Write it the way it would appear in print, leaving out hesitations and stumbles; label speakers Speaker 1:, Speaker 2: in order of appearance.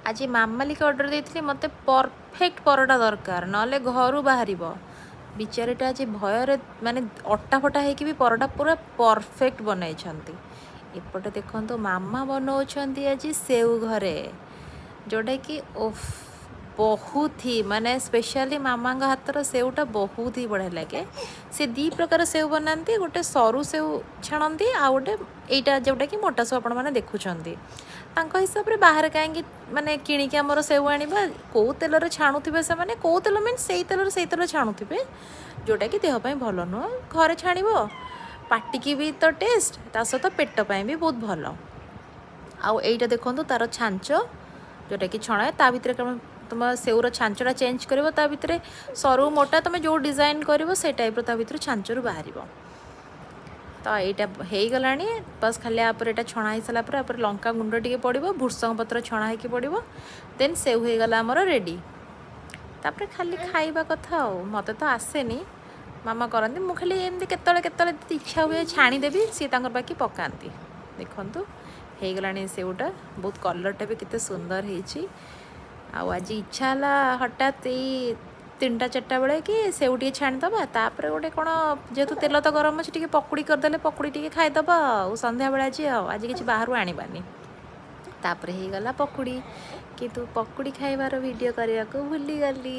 Speaker 1: ଆଜି ମାମାଲିକି ଅର୍ଡ଼ର ଦେଇଥିଲି, ମୋତେ ପରଫେକ୍ଟ ପରଟା ଦରକାର, ନହେଲେ ଘରୁ ବାହାରିବ। ବିଚାରୀଟା ଆଜି ଭୟରେ ମାନେ ଅଟା ଫଟା ହେଇକି ବି ପରଟା ପୁରା ପରଫେକ୍ଟ ବନାଇଛନ୍ତି। ଏପଟେ ଦେଖନ୍ତୁ, ମାମା ବନଉଛନ୍ତି ଆଜି ସେଉ ଘରେ, ଯେଉଁଟାକି ଓଫ୍, ବହୁତ ହି ମାନେ ସ୍ପେଶାଲି ମାମାଙ୍କ ହାତର ସେଉଟା ବହୁତ ହି ବଢ଼ିଆ ଲାଗେ। ସେ ଦୁଇ ପ୍ରକାର ସେଉ ବନାନ୍ତି। ଗୋଟେ ସରୁ ସେଉ ଛାଣନ୍ତି ଆଉ ଗୋଟେ ଏଇଟା, ଯେଉଁଟାକି ମୋଟା ସେଉ ଆପଣମାନେ ଦେଖୁଛନ୍ତି। ତାଙ୍କ ହିସାବରେ ବାହାରେ କାହିଁକି ମାନେ କିଣିକି ଆମର ସେଉ ଆଣିବା? କେଉଁ ତେଲରେ ଛାଣୁଥିବେ ସେମାନେ, କେଉଁ ତେଲ ମିନ୍ସ ସେଇ ତେଲ ଛାଣୁଥିବେ, ଯେଉଁଟାକି ଦେହ ପାଇଁ ଭଲ ନୁହଁ। ଘରେ ଛାଣିବ, ପାଟିକି ବି ତ ଟେଷ୍ଟ, ତା ସହିତ ପେଟ ପାଇଁ ବି ବହୁତ ଭଲ। ଆଉ ଏଇଟା ଦେଖନ୍ତୁ, ତାର ଛାଞ୍ଚ, ଯେଉଁଟାକି ଛଣାଏ। ତା ଭିତରେ କେବଳ ତୁମ ସେଉର ଛାଞ୍ଚଟା ଚେଞ୍ଜ କରିବ। ତା ଭିତରେ ସରୁ, ମୋଟା, ତୁମେ ଯେଉଁ ଡିଜାଇନ୍ କରିବ, ସେଇ ଟାଇପ୍ର ତା ଭିତରୁ ଛାଞ୍ଚରୁ ବାହାରିବ। ତ ଏଇଟା ହେଇଗଲାଣି। ବାସ୍, ଖାଲି ୟାପରେ ଏଇଟା ଛଣା ହେଇସାରିଲା ପରେ ତାପରେ ଲଙ୍କା ଗୁଣ୍ଡ ଟିକେ ପଡ଼ିବ, ଭୃସଙ୍ଗ ପତ୍ର ଛଣା ହେଇକି ପଡ଼ିବ। ଦେନ୍ ସେଉ ହେଇଗଲା ଆମର ରେଡ଼ି। ତାପରେ ଖାଲି ଖାଇବା କଥା। ଆଉ ମୋତେ ତ ଆସେନି, ମାମା କରନ୍ତି। ମୁଁ ଖାଲି ଏମିତି କେତେବେଳେ କେତେବେଳେ ଯଦି ଇଚ୍ଛା ହୁଏ ଛାଣିଦେବି, ସିଏ ତାଙ୍କର ବାକି ପକାନ୍ତି। ଦେଖନ୍ତୁ, ହେଇଗଲାଣି ସେଉଟା। ବହୁତ କଲର୍ଟା ବି କେତେ ସୁନ୍ଦର ହେଇଛି। ଆଉ ଆଜି ଇଚ୍ଛା ହେଲା ହଠାତ୍ ଏଇ 3ଟା 4ଟା ବେଳେ କି ସେଉ ଟିକେ ଛାଣିଦେବା। ତାପରେ ଗୋଟେ କ'ଣ, ଯେହେତୁ ତେଲ ତ ଗରମ ଅଛି, ଟିକେ ପକୁଡ଼ି କରିଦେଲେ ପକୁଡ଼ି ଟିକେ ଖାଇଦେବା ଆଉ ସନ୍ଧ୍ୟାବେଳେ ଆଜି। ଆଉ ଆଜି କିଛି ବାହାରୁ ଆଣିବାନି। ତାପରେ ହେଇଗଲା ପକୁଡ଼ି, କିନ୍ତୁ ପକୁଡ଼ି ଖାଇବାର ଭିଡ଼ିଓ କରିବାକୁ ଭୁଲିଗଲି।